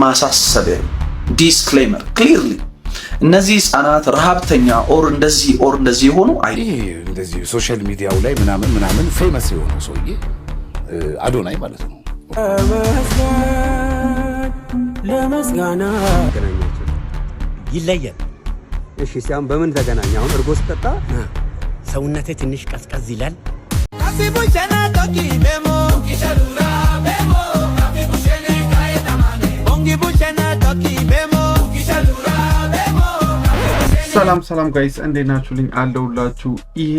ማሳሰቢያ disclaimer clearly እነዚህ ህጻናት ረሃብተኛ or እንደዚህ or እንደዚህ የሆኑ አይ ይሄ እንደዚህ social media ው ላይ ምናምን ምናምን famous የሆነው ሰውዬ አዶናይ ማለት ነው። ለመስጋና ተገናኛችሁ? ይለያል። እሺ፣ እስኪ አሁን በምን ተገናኘ? አሁን እርጎ ስጠጣ ሰውነቴ ትንሽ ቀዝቀዝ ይላል። ሰላም ሰላም guys፣ እንዴት ናችሁልኝ? አለሁላችሁ። ይሄ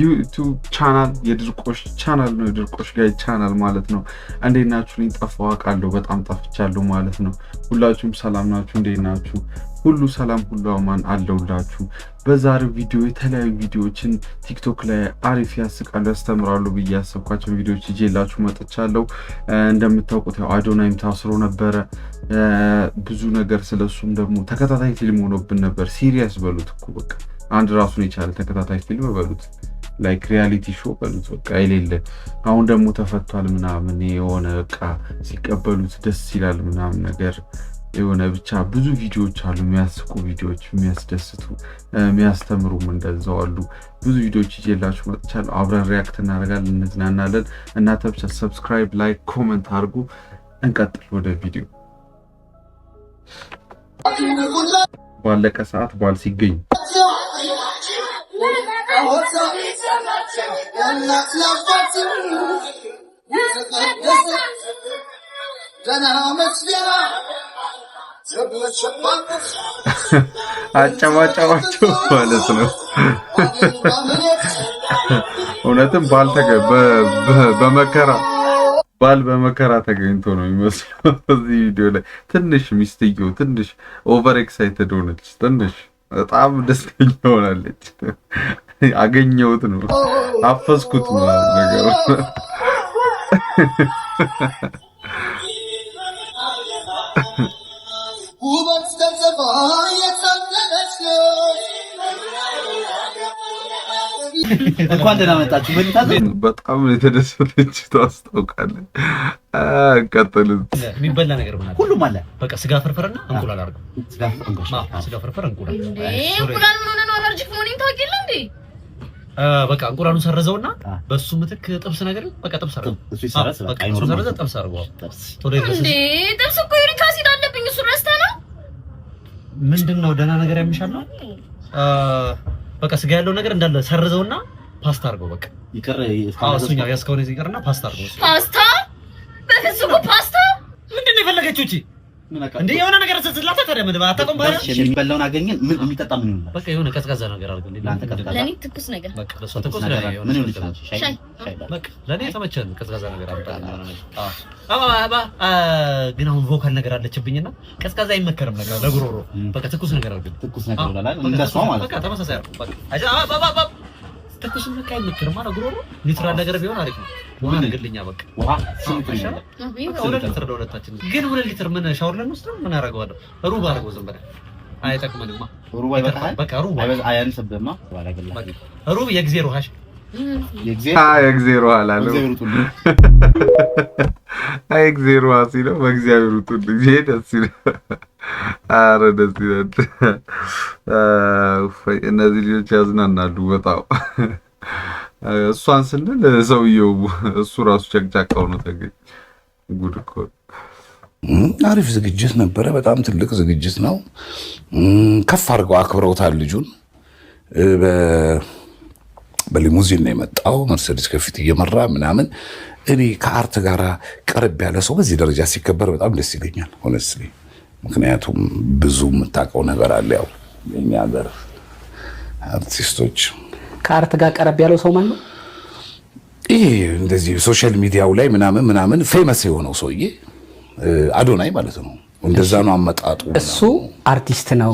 YouTube channel የድርቆሽ ቻናል ነው፣ የድርቆሽ guy channel ማለት ነው። እንዴት ናችሁልኝ? ጠፋሁ አውቃለሁ፣ በጣም ጠፍቻለሁ ማለት ነው። ሁላችሁም ሰላም ናችሁ? እንዴት ናችሁ? ሁሉ ሰላም፣ ሁሉ አማን አለሁላችሁ። በዛሬው ቪዲዮ የተለያዩ ቪዲዮዎችን TikTok ላይ አሪፍ ያስቃሉ፣ ያስተምራሉ ብዬ ያሰብኳቸው ቪዲዮዎች ይዤላችሁ መጥቻለሁ። እንደምታውቁት ያው አዶናይም ታስሮ ነበረ። ብዙ ነገር ስለሱም ደግሞ ተከታታይ ፊልም ሆኖብን ነበር። Series በሉት እኮ፣ በቃ አንድ ራሱን የቻለ ተከታታይ ፊልም በሉት፣ like reality show በሉት፣ በቃ የሌለ። አሁን ደግሞ ተፈቷል ምናምን፣ የሆነ በቃ ሲቀበሉት ደስ ይላል ምናምን ነገር፣ የሆነ ብቻ ብዙ ቪዲዮዎች አሉ፣ የሚያስቁ ቪዲዮዎች፣ የሚያስደስቱ፣ የሚያስተምሩም እንደዛው አሉ። ብዙ ቪዲዮዎች ይዤላችሁ መጥቻለሁ። አብረን react እናደርጋለን፣ እንዝናናለን። እናንተ ብቻ subscribe፣ like፣ comment አድርጉ። እንቀጥል ወደ ቪዲዮ። ባለቀ ሰዓት ባል ሲገኝ አጨባጨባቸው ማለት ነው። እውነትም ባል በመከራ፣ ባል በመከራ ተገኝቶ ነው የሚመስለው። እዚህ ቪዲዮ ላይ ትንሽ ሚስትየው ትንሽ over excited ሆነች። ትንሽ በጣም ደስተኛ ሆናለች። አገኘሁት ነው፣ አፈስኩት ምናምን ነገር። እንኳን ደህና መጣችሁ። ምን ታዘዝ? በጣም ነው የተደሰተች፣ ታስታውቃለች። ቀጥል። የሚበላ ነገር ምን አለ? ሁሉም አለ። በቃ ስጋ ፍርፍርና እንቁላል አድርገው። ስጋ ፍርፍር፣ አዎ፣ ስጋ ፍርፍር እንቁላል። እንዴ፣ እንቁላል ምን ሆነ ነው? Allergic መሆኔን ታውቂያለህ እንዴ? በቃ እንቁላሉን ሰረዘውና በሱ ምትክ ጥብስ ነገር፣ በቃ ጥብስ አድርገው። እሱ ይሰራል። በቃ በቃ እሱ አይኖርም ሰረዘ ማለት ነው። ጥብስ አድርገው። ጥብስ። ቶሎ ይድረስ። እንዴ፣ ጥብስ እኮ uric acid አለብኝ። እሱ ረስተህ ነው? ምንድን ነው፣ ደህና ነገር ያምሻል ነው? በቃ ስጋ ያለው ነገር እንዳለ ሰርዘውና ፓስታ አድርገው በቃ። ይቅር። አዎ፣ እሱኛው ያስከሆነ ይቅርና ፓስታ አድርገው እሱ። ፓስታ? በፍጹም ፓስታ። ምንድን ነው የፈለገችው እቺ? እንዴ፣ የሆነ ነገር ስትላታ ታዲያ ምን አታውቅም ባህሪ? የሚበላውን አገኘን። ምን የሚጠጣ ምን ይሆናል? በቃ የሆነ ቀዝቃዛ ነገር አድርገው። ለአንተ ቀዝቃዛ? ለእኔ ትኩስ ነገር። በቃ ለእሷ ትኩስ ትኩስ ነገር ለእኔ የሆነ ምን ይሆን ቀዝቃዛ። ይችላል? ሻይ። ሻይ። ሻይ በቃ። በቃ ለእኔ የተመቸን ቀዝቃዛ ነገር አምጣልኝ የሆነ ነገር። አዎ ግን አሁን vocal ነገር አለችብኝና ቀዝቃዛ አይመከርም ነገር ለጉሮሮ። በቃ ትኩስ ነገር አድርግልኝ። ትኩስ ነገር አዎ፣ ይሆናል አይደል? በቃ እንደሷ ትኩስ ማለት በቃ ነው። ተመሳሳይ አድርገው። በቃ አይ ትኩስ በቃ አይመከርም አለ ጉሮሮ። Neutral ነገር ቢሆን አሪፍ ነው። ውሃ አድርግልኛ በቃ። ውሃ ስንት ነው ያለው? በቃ 2 ሊትር ለሁለታችን። ግን 2 ሊትር ምን ሻወር ልንወስድ ነው? ምን አደርገዋለሁ? ሩብ አድርገው ዝም ብለህ፣ አይጠቅመንማ። ሩብ አይበቃህም? በቃ ሩብ። አያንስብህማ? ባላገላ በቃ ሩብ የእግዜር ውሃ። የእግዜር የእግዜር ውሃ አላለም። እግዚአብሔር ውጡልኝ። አይ እግዜር ውሃ ሲለው በእግዚአብሔር ውጡልኝ። ይሄ ደስ ይላል። ኧረ ደስ ይላል። እፎይ፣ እነዚህ ልጆች ያዝናናሉ በጣም። እሷን ስንል ሰውየው እሱ ራሱ ጨቅጫቃው ነው ተገኝ። ጉድ እኮ ነው። አሪፍ ዝግጅት ነበረ። በጣም ትልቅ ዝግጅት ነው። ከፍ አድርገው አክብረውታል ልጁን። በሊሙዚን ነው የመጣው። መርሴዲስ ከፊት እየመራ ምናምን። እኔ ከ art ጋር ቀረብ ያለ ሰው በዚህ ደረጃ ሲከበር በጣም ደስ ይለኛል honestly። ምክንያቱም ብዙ የምታውቀው ነገር አለ። ያው የኛ ሀገር አርቲስቶች ከ art ጋር ቀረብ ያለው ሰው ማን ነው? ይሄ እንደዚህ social media ው ላይ ምናምን ምናምን famous የሆነው ሰውዬ አዶናይ ማለት ነው። እንደዛ ነው አመጣጡ። እሱ አርቲስት ነው፣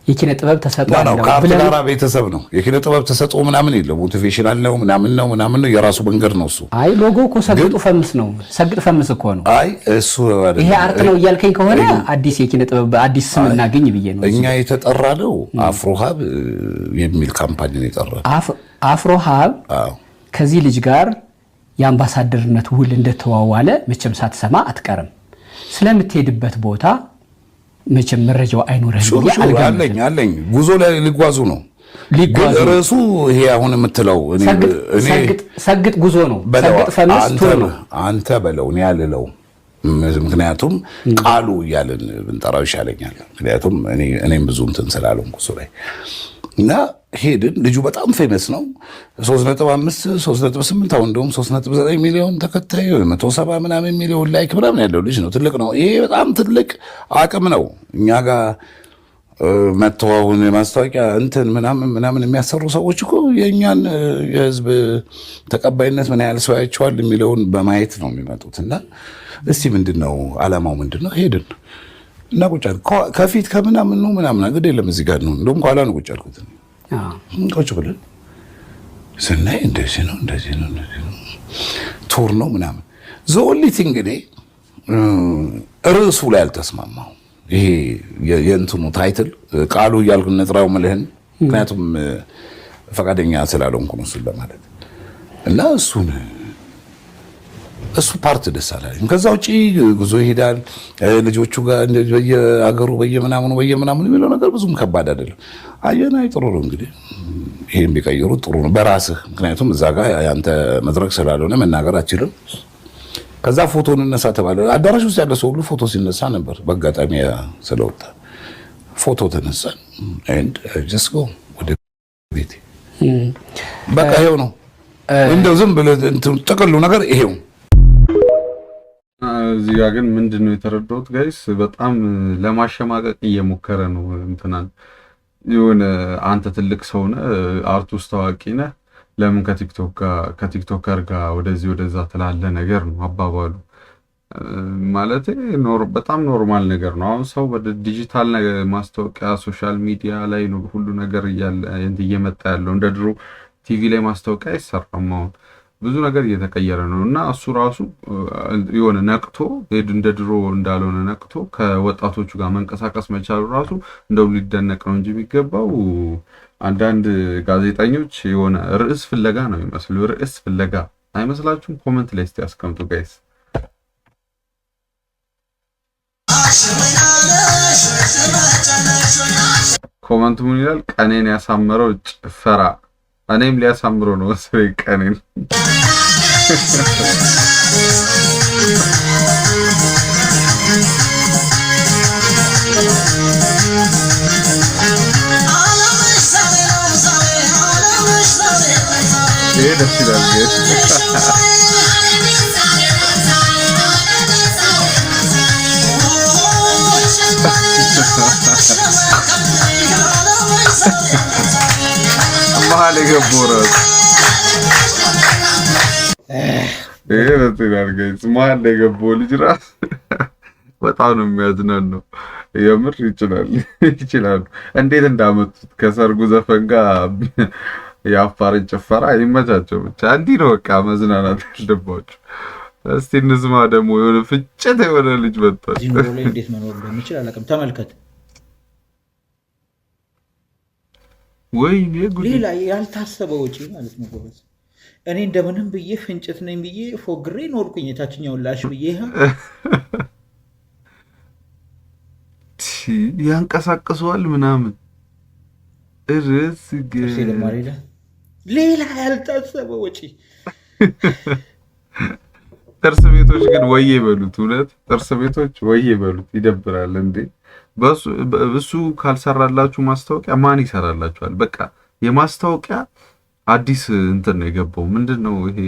የኪነ ጥበብ ተሰጥኦ ነው አለው ከ art ብለን ጋራ ቤተሰብ ነው። የኪነ ጥበብ ተሰጥኦ ምናምን የለው። Motivational ነው ምናምን ነው ምናምን ነው፣ የራሱ መንገድ ነው እሱ። አይ፣ ሎጎ እኮ ሰግጡ ፈምስ ነው። ሰግጥ ፈምስ እኮ ነው። አይ፣ እሱ አይደለም። ይሄ art ነው እያልከኝ ከሆነ አዲስ የኪነ ጥበብ አዲስ ስም እናገኝ ብዬ ነው። እኛ የተጠራ ነው አፍሮ ሀብ የሚል company ነው የጠራ። አፍሮ ሀብ ከዚህ ልጅ ጋር የአምባሳደርነት ውል እንደተዋዋለ መቼም ሳትሰማ አትቀርም። ስለምትሄድበት ቦታ መቼም መረጃው አይኖርህም sure ብዬ sure አልገምትም። አለኝ አለኝ። ጉዞ ላይ ሊጓዙ ነው። ግን ሊጓዙ ነው። ርዕሱ ይሄ አሁን የምትለው እኔ ሰግጥ ጉዞ ነው። በለው ሰግጥ ፈምስ አንተ tour ነው። አንተ በለው፣ እኔ አልለውም። ምክንያቱም ቃሉ እያልን ብንጠራው ይሻለኛል። ምክንያቱም እኔም ብዙ እንትን ስላልሆንኩ እሱ ላይ። እና ሄድን። ልጁ በጣም famous ነው። 3.5፣ 3.8፣ አሁን እንደውም 3.9 ሚሊዮን ተከታይ፣ 170 ምናምን ሚሊዮን like ምናምን ያለው ልጅ ነው። ትልቅ ነው። ይሄ በጣም ትልቅ አቅም ነው። እኛ ጋር መጥተው አሁን ማስታወቂያ እንትን ምናምን ምናምን የሚያሰሩ ሰዎች እኮ የእኛን የህዝብ ተቀባይነት፣ ምን ያህል ሰው ያቸዋል የሚለውን በማየት ነው የሚመጡት። እና እስቲ ምንድን ነው አላማው ምንድን ነው? ሄድን እና ቁጭ አልኩ። ከፊት ከምናምኑ ምናምን ግድ የለም፣ እዚህ ጋር ነው፣ እንደውም ከኋላ ነው ቁጭ ያልኩት። ቁጭ ብለን ስናይ እንደዚህ ነው፣ እንደዚህ ነው፣ እንደዚህ ነው፣ tour ነው ምናምን። The only thing እንግዲህ ርዕሱ ላይ አልተስማማው። ይሄ የእንትኑ title ቃሉ እያልኩ ነጥራው ምልህን፣ ምክንያቱም ፈቃደኛ ስላልሆንኩ ነው እሱን ለማለት። እና እሱ part ደስ አላለኝም። ከዛ ውጪ ጉዞ ይሄዳል፣ ልጆቹ ጋር በየአገሩ በየምናምኑ በየምናምኑ የሚለው ነገር ብዙም ከባድ አይደለም። አየን፣ አይ ጥሩ ነው እንግዲህ ይሄን ቢቀይሩ ጥሩ ነው በራስህ፣ ምክንያቱም እዛ ጋር ያንተ መድረክ ስላልሆነ መናገር አችልም። ከዛ ፎቶ እንነሳ ተባለ። አዳራሽ ውስጥ ያለ ሰው ሁሉ ፎቶ ሲነሳ ነበር። በአጋጣሚ ስለወጣ ፎቶ ተነሳን። And just go ወደ ቤቴ። በቃ ይሄው ነው። እንደው ዝም ብለህ እንትኑ ጥቅሉ ነገር ይሄው። እዚህ ጋር ግን ምንድን ነው የተረዳሁት guys፣ በጣም ለማሸማቀቅ እየሞከረ ነው እንትናን። የሆነ አንተ ትልቅ ሰው ነህ፣ art ውስጥ ታዋቂ ነህ፣ ለምን ከቲክቶክ ጋር ከ TikToker ጋር ወደዚህ ወደዛ ትላለህ ነገር ነው አባባሉ። ማለት በጣም normal ነገር ነው። አሁን ሰው ወደ ዲጂታል ማስታወቂያ፣ social media ላይ ነው ሁሉ ነገር እያለ እየመጣ ያለው። እንደ ድሮ ቲቪ ላይ ማስታወቂያ አይሰራም። አሁን ብዙ ነገር እየተቀየረ ነው እና እሱ ራሱ የሆነ ነቅቶ፣ እንደ ድሮ እንዳልሆነ ነቅቶ ከወጣቶቹ ጋር መንቀሳቀስ መቻሉ ራሱ እንደው ሊደነቅ ነው እንጂ የሚገባው፣ አንዳንድ ጋዜጠኞች የሆነ ርዕስ ፍለጋ ነው የሚመስሉ። ርዕስ ፍለጋ አይመስላችሁም? Comment ላይ እስቲ ያስቀምጡ guys። Comment ኡ ምን ይላል? ቀኔን ያሳመረው ጭፈራ። እኔም ሊያሳምረው ነው መሰለኝ ቀኔን። ይሄ ደስ ይላል ግን። መሀል የገባው ራሱ ይሄ ደስ ይላል guys። መሀል ላይ የገባው ልጅ ራሱ በጣም ነው የሚያዝናናው። የምር ይችላል ይችላሉ። እንዴት እንዳመጡት ከሰርጉ ዘፈን ጋር የአፋርን ጭፈራ፣ ይመቻቸው። ብቻ እንዲህ ነው በቃ መዝናናት ያለባቸው። እስቲ እንስማ ደግሞ፣ የሆነ ፍጭት የሆነ ልጅ መጥቷል። እዚህ ኑሮ ላይ እንዴት መኖር እንደምችል አላውቅም። ተመልከት። ወይኔ ጉዴ! ሌላ ያልታሰበ ወጪ ማለት ነው ጎበዝ። እኔ እንደምንም ብዬ ፍንጭት ነኝ ብዬ ፎግሬ ኖርኩኝ። የታችኛውን ላሽ ብዬ ያንቀሳቅሰዋል ምናምን እርስ ጥርሴ ልማር ሄደ። ሌላ ያልታሰበ ወጪ። ጥርስ ቤቶች ግን ወዬ በሉት፣ እውነት ጥርስ ቤቶች ወዬ በሉት። ይደብራል እንዴ! እሱ ካልሰራላችሁ ማስታወቂያ ማን ይሰራላችኋል? በቃ የማስታወቂያ አዲስ እንትን ነው የገባው። ምንድን ነው ይሄ?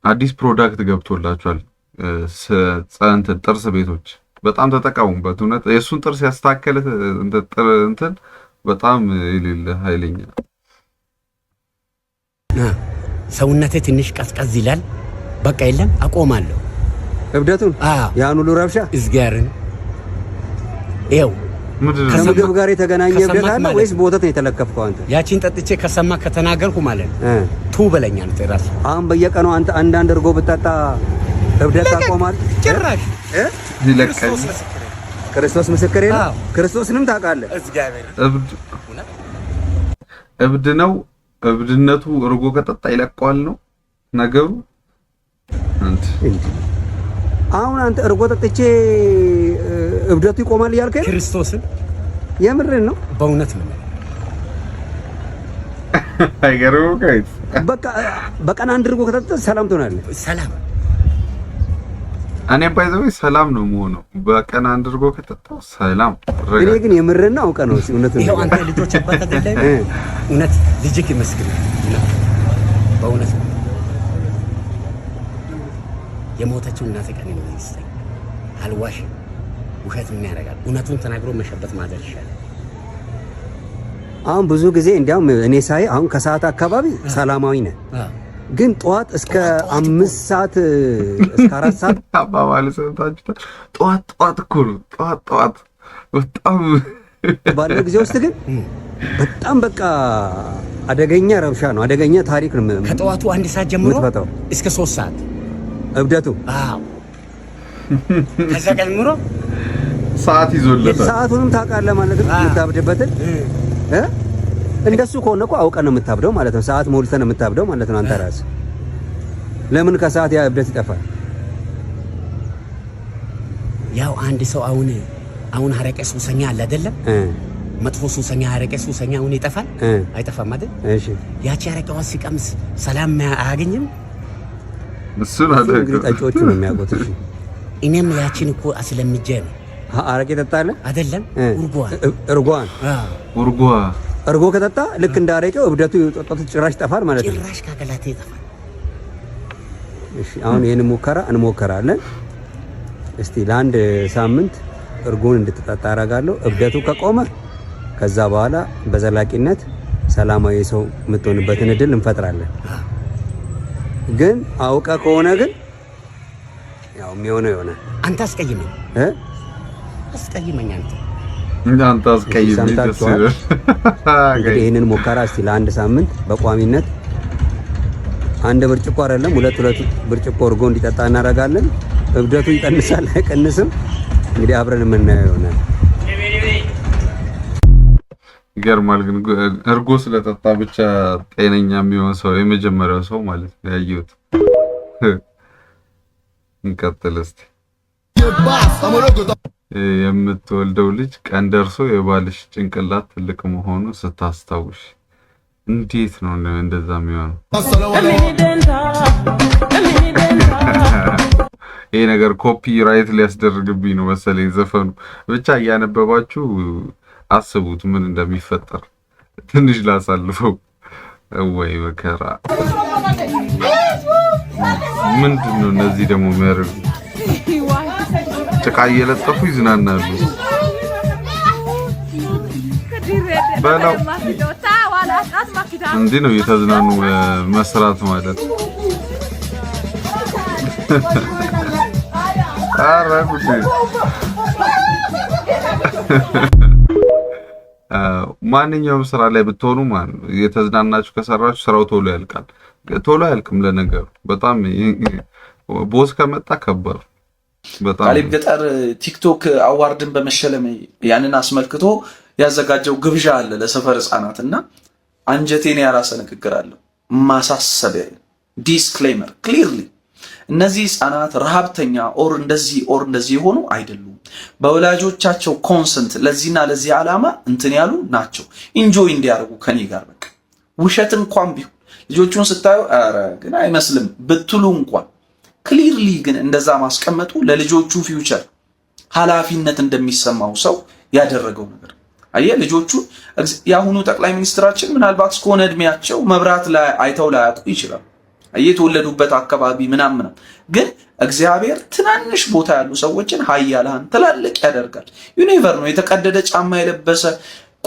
አዲስ product ገብቶላችኋል። እንትን ጥርስ ቤቶች በጣም ተጠቀሙበት። እውነት የእሱን ጥርስ ያስተካከለ እንትን በጣም የሌለ ኃይለኛ። ሰውነቴ ትንሽ ቀዝቀዝ ይላል። በቃ የለም፣ አቆማለሁ። እብደቱን፣ ያን ሁሉ ረብሻ። እዝጋርን ይኸው። ከምግብ ጋር የተገናኘ እብደት ከሰማክ አለ ማለት ወይስ ነው። በወተት ነው የተለከፍከው አንተ? ያቺን ጠጥቼ ከሰማ ከተናገርኩ ማለት ነው ቱ በለኛ አንተ ራስህ። አሁን በየቀኑ አንተ አንዳንድ እርጎ ብጠጣ እብደት ታቆማለህ? ጭራሽ። እ? ክርስቶስ ምስክሬ ነው። ክርስቶስንም ታውቃለህ። እብድ እብድ ነው። እብድነቱ እርጎ ከጠጣ ይለቀዋል ነው ነገሩ። አሁን አንተ እርጎ ጠጥቼ እብደቱ ይቆማል እያልከኝ? ክርስቶስን። የምርን ነው? በእውነት ነው። አይገርምም guys? በቃ በቀን አንድ እርጎ ከጠጣህ ሰላም ትሆናለህ። ሰላም። እኔ by the way ሰላም ነው የምሆነው። በቀን አንድ እርጎ ከጠጣው ሰላም። እኔ ግን የምርን ነው፣ አውቀህ ነው? እውነቱን ይኸው ነገር። አንተ ልጆች አባት አይደለም? እውነት ልጅክ ይመስግን። በእውነት ነው። የሞተችው እናቴ ቀን ይስጠኝ። አልዋሽም። ውሸት ምን ያደርጋል? እውነቱን ተናግሮ መሸበት ማደር ይሻላል። አሁን ብዙ ጊዜ እንዲያውም እኔ ሳይ አሁን ከሰዓት አካባቢ ሰላማዊ ነህ፣ ግን ጠዋት እስከ 5 ሰዓት፣ እስከ 4 ሰዓት አባባል ሰምታችሁታል። ጠዋት ጠዋት እኮ ነው። ጠዋት ጠዋት በጣም ባለው ጊዜ ውስጥ ግን በጣም በቃ አደገኛ ረብሻ ነው፣ አደገኛ ታሪክ ነው ከጠዋቱ 1 ሰዓት ጀምሮ የምትፈጥረው። እስከ 3 ሰዓት። እብደቱ። አዎ። ከዛ ቀን ጀምሮ ሰዓት ይዞለታል። ሰዓቱንም ታውቃለህ ማለት ነው የምታብድበትን፣ እ? እንደሱ ከሆነ እኮ አውቀህ ነው የምታብደው ማለት ነው። ሰዓት ሞልተህ ነው የምታብደው ማለት ነው። አንተ ራስህ ለምን ከሰዓት ያ እብደት ይጠፋል? ያው አንድ ሰው አሁን አረቄ ሱሰኛ አለ አይደለም? መጥፎ ሱሰኛ፣ አረቄ ሱሰኛ አሁን ይጠፋል? አይጠፋም አይደል? እሺ። ያቺ አረቄዋ ሲቀምስ ሰላም አያገኝም። እሱን እሱ እንግዲህ ጠጪዎቹ ነው የሚያውቁት። እሺ። እኔም ያቺን እኮ አስለምጄ ነው። አረቄ ጠጣለህ? አይደለም፣ እርጎዋን። እርጓን። እርጓ። እርጎ ከጠጣ ልክ እንደ አረቄው እብደቱ ጠጣቱ ጭራሽ ይጠፋል ማለት ነው። ጭራሽ ከአካላቴ ይጠፋል። እሺ፣ አሁን ይህን ሙከራ እንሞከራለን። እስቲ ለአንድ ሳምንት እርጎን እንድትጠጣ አደርጋለሁ። እብደቱ ከቆመ ከዛ በኋላ በዘላቂነት ሰላማዊ ሰው የምትሆንበትን እድል እንፈጥራለን። ግን አውቀ ከሆነ ግን ያው የሚሆነው ይሆናል። አንተ አስቀይመኝ። እ? አስቀይመኝ አንተ። አንተ አስቀይሜ ደስ ሰምታችኋል። ይላል። እንግዲህ ይህንን ሙከራ እስቲ ለአንድ ሳምንት በቋሚነት አንድ ብርጭቆ አይደለም፣ ሁለት ሁለት ብርጭቆ እርጎ እንዲጠጣ እናደርጋለን። እብደቱ ይቀንሳል አይቀንስም፣ እንግዲህ አብረን የምናየው ይሆናል። ይገርማል። ግን እርጎ ስለጠጣ ብቻ ጤነኛ የሚሆን ሰው የመጀመሪያው ሰው ማለት ነው ያየሁት። እንቀጥል እስቲ። የምትወልደው ልጅ ቀን ደርሶ የባልሽ ጭንቅላት ትልቅ መሆኑ ስታስታውሽ እንዴት ነው እንደዛ የሚሆነው? ይሄ ነገር copyright ሊያስደርግብኝ ነው መሰለኝ ዘፈኑ። ብቻ እያነበባችሁ አስቡት ምን እንደሚፈጠር። ትንሽ ላሳልፈው። ወይ መከራ! ምንድን ነው እነዚህ ደግሞ የሚያደርጉት? ጭቃ እየለጠፉ ይዝናናሉ። በለው፣ እንዲህ ነው እየተዝናኑ መስራት ማለት። ኧረ ጉዴ! ማንኛውም ስራ ላይ ብትሆኑ ማለት ነው እየተዝናናችሁ ከሰራችሁ ስራው ቶሎ ያልቃል። ቶሎ አያልቅም። ለነገሩ በጣም boss ከመጣ ከባድ በጣም። ካሌብ ገጠር TikTok award ን በመሸለም ያንን አስመልክቶ ያዘጋጀው ግብዣ አለ ለሰፈር ህፃናት እና አንጀቴን ያራሰ ንግግር አለው። ማሳሰቢያ፣ disclaimer፣ clearly እነዚህ ህፃናት ረሃብተኛ or እንደዚህ or እንደዚህ የሆኑ አይደሉም። በወላጆቻቸው consent ለዚህና ለዚህ ዓላማ እንትን ያሉ ናቸው። Enjoy እንዲያደርጉ ከኔ ጋር በቃ ውሸት እንኳን ቢሆን ልጆቹን ስታዩ ኧረ ግን አይመስልም ብትሉ እንኳን clearly ግን እንደዛ ማስቀመጡ ለልጆቹ future ኃላፊነት እንደሚሰማው ሰው ያደረገው ነገር። አየህ፣ ልጆቹ የአሁኑ ጠቅላይ ሚኒስትራችን ምናልባት እስከሆነ እድሜያቸው መብራት ላይ አይተው ላያውቁ ይችላል። አየህ፣ የተወለዱበት አካባቢ ምናምን ምናምን፣ ግን እግዚአብሔር ትናንሽ ቦታ ያሉ ሰዎችን ኃያላን ትላልቅ ያደርጋል። You never know። የተቀደደ ጫማ የለበሰ፣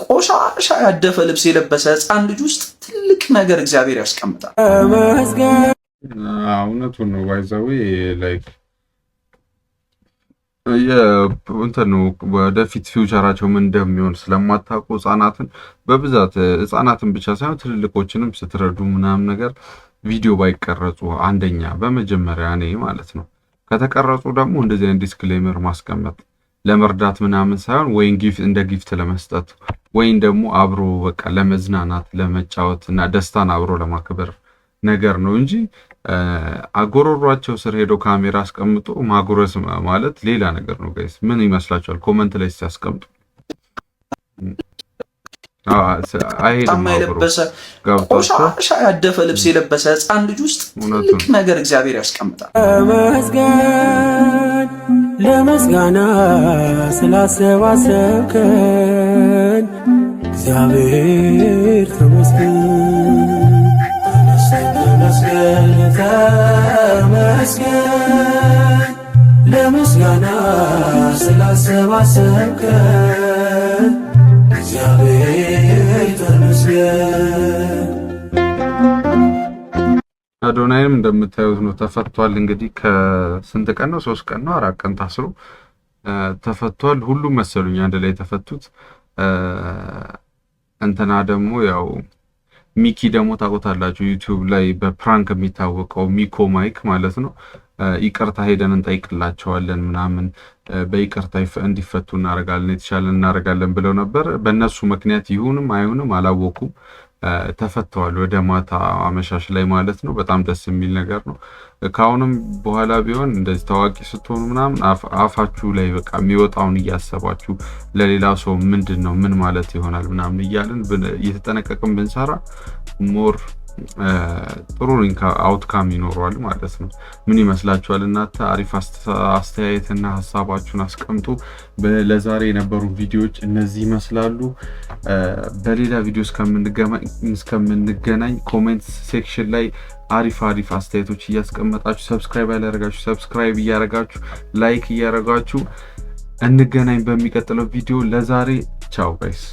ቆሻሻ ያደፈ ልብስ የለበሰ ሕፃን ልጅ ውስጥ ትልቅ ነገር እግዚአብሔር ያስቀምጣል። እውነቱን ነው። By the way like እንትን ነው፣ ወደፊት future ኣቸው ምን እንደሚሆን ስለማታውቁ ህጻናትን በብዛት፣ ህጻናትን ብቻ ሳይሆን ትልልቆችንም ስትረዱ ምናምን ነገር ቪዲዮ ባይቀረጹ አንደኛ በመጀመሪያ እኔ ማለት ነው። ከተቀረጹ ደግሞ እንደዚህ አይነት disclaimer ማስቀመጥ፣ ለመርዳት ምናምን ሳይሆን ወይም gift እንደ gift ለመስጠት ወይም ደግሞ አብሮ በቃ ለመዝናናት፣ ለመጫወት እና ደስታን አብሮ ለማክበር ነገር ነው እንጂ አጎሮሯቸው ስር ሄዶ ካሜራ አስቀምጦ ማጉረስ ማለት ሌላ ነገር ነው guys። ምን ይመስላችኋል? Comment ላይ ሲያስቀምጡ አይሄድም ጫማ አብሮ። የለበሰ ገብቷችኋል? ቆሻሻ ያደፈ ልብስ የለበሰ ህፃን ልጅ ውስጥ ትልቅ ነገር እግዚአብሔር ያስቀምጣል። ተመስገን ለምስጋና ስላሰባሰብከን እግዚአብሔር ተመስገን። ተመስገን ተመስገን ለምስጋና ስላሰባሰብከን እግዚአብሔር ተመስገን። አዶናይም እንደምታዩት ነው፣ ተፈቷል። እንግዲህ ከስንት ቀን ነው? 3 ቀን ነው፣ 4 ቀን ታስሮ ተፈቷል። ሁሉም መሰሉኝ አንድ ላይ የተፈቱት። እንትና ደግሞ ያው ሚኪ ደግሞ ታውቁታላችሁ፣ YouTube ላይ በ prank የሚታወቀው ሚኮ ማይክ ማለት ነው። ይቅርታ ሄደን እንጠይቅላቸዋለን ምናምን፣ በይቅርታ እንዲፈቱ እናደርጋለን፣ የተሻለ እናደርጋለን ብለው ነበር። በእነሱ ምክንያት ይሁንም አይሁንም አላወኩም፣ ተፈተዋል። ወደ ማታ አመሻሽ ላይ ማለት ነው። በጣም ደስ የሚል ነገር ነው። ከአሁንም በኋላ ቢሆን እንደዚህ ታዋቂ ስትሆኑ ምናምን አፋችሁ ላይ በቃ የሚወጣውን እያሰባችሁ፣ ለሌላ ሰው ምንድን ነው፣ ምን ማለት ይሆናል ምናምን እያልን እየተጠነቀቅን ብንሰራ more ጥሩ outcome ይኖረዋል ማለት ነው። ምን ይመስላችኋል እናንተ? አሪፍ አስተያየትና ሀሳባችሁን አስቀምጡ። ለዛሬ የነበሩ ቪዲዮዎች እነዚህ ይመስላሉ። በሌላ ቪዲዮ እስከምንገናኝ comment section ላይ አሪፍ አሪፍ አስተያየቶች እያስቀመጣችሁ፣ subscribe ያላደረጋችሁ subscribe እያደረጋችሁ፣ like እያደረጋችሁ እንገናኝ በሚቀጥለው ቪዲዮ። ለዛሬ ቻው guys።